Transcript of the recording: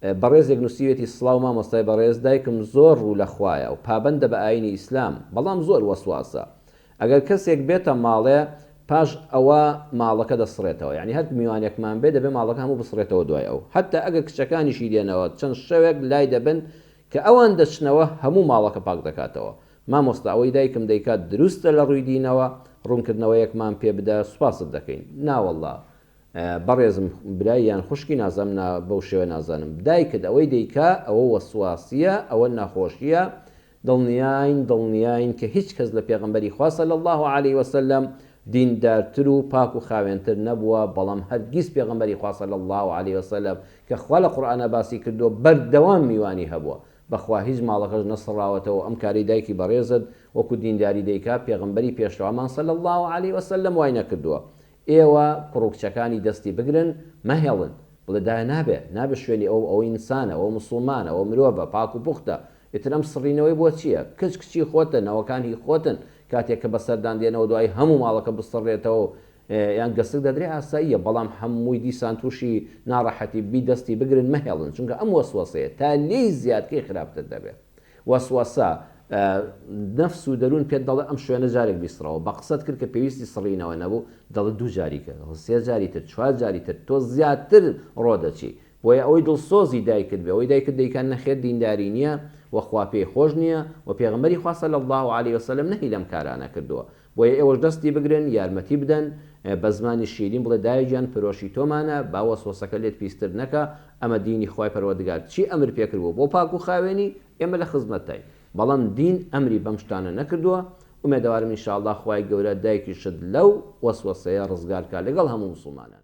بەڕێزێک نوسیویەتی سڵاو مامۆستای بەڕێز دایکم زۆر ڕوو لە خوایە و پابەندە بە ئاینی ئیسلام بەڵام زۆر وەسواسە ئەگەر کەسێک بێتە ماڵێ پاش ئەوە ماڵەکە دەسڕێتەوە یانی هەر میوانێکمان بێ دەبێ ماڵەکە هەموو بسڕێتەوە دوای ئەو حەتا ئەگەر کچەکانیشی دێنەوە چەند شەوێک لای دەبن کە ئەوان دەچنەوە هەموو ماڵەکە پاک دەکاتەوە مامۆستا ئەوەی دایکم دەیکات دروستە لە ڕووی دینەوە ڕوونکردنەوەیەکمان پێ بدە سوپاست دەکەین ناوەڵا بەڕێزم برای یان خوشکی نازانم نا بەو شێوە نازانم دایکت ئەوەی دەیکا ئەوە وەسواسیە ئەوە نەخۆشیە دڵنیاین دڵنیاین کە هیچ کەس لە پێغەمبەری خوا صلی اللە علیە وسلم دیندارتر و پاک و خاوێنتر نەبووە بەڵام هەرگیز پێغەمبەری خوا صلی اللە علیە وسلم کە خوا لە قورئانا باسی کردووە بەردەوام میوانی هەبووە بەخوا هیچ ماڵەکەش نەسڕاوەتەوە ئەم کارەی دایکی بەڕێزت وەکو دینداری دەیکا پێغەمبەری پێشەوامان صلی اللە علیە وسلم وای نەکردووە ئێوە کوڕ و کچەکانی دەستی بگرن مەهێڵن بڵێ دایە نابێ نابێ شوێنی ئەو ئەوە ئینسانە ئەوە موسڵمانە ئەوە مرۆڤە پاک و پوختە ئیتر ئەم سڕینەوەی بۆ چییە کچ کچی خۆتە نەوەکان هی خۆتن کاتێک کە بەسەردان دێنەوە دوایی هەموو ماڵەکە بسڕێتەوە یان گەسک دەدرێ ئاساییە بەڵام هەمووی دیسان تووشی ناڕەحەتی بی دەستی بگرن مەهێڵن چونکە ئەم وەسوەسەیە تا لێی زیادکەی خراپتر دەبێ. وەسوەسە، نەفس و دەروون پێت دەڵێ ئەم شوێنە جارێک بیسڕەوە، بە قسەت کرد کە پێویستی سڕینەوە نەبوو، دەڵێ دوو جاری کە، سێ جاری تر، چوار جاری تر، تۆ زیاتر ڕۆدەچی. بۆیە ئەوەی دڵسۆزی دایکت بێ، ئەوەی دایکت دەیکا نەخێر دینداری نییە و خوا پێی خۆش نییە و پێغەمبەری خوا صلی اللە علیە وسلم نەهی لەم کارانە کردووە. بۆیە ئێوەش دەستی بگرن، یارمەتی بدەن، بە زمانی شیرین بڵێ دایە گیان پەرۆشی تۆمانە، با وەسوەسەکە لێت پیستر نەکا، ئەمە دینی خوای پەروەردگار چی ئەمر پێکردووە بۆ پاک و خاوێنی، ئێمە لە خزمەتتاین، بەڵام دین ئەمری بەم شتانە نەکردووە، ئومێدەوارم ان شاء اللە خوای گەورە دایکیشت لەو وەسوەسەیە ڕزگار کا لەگەڵ هەموو موسڵمانان.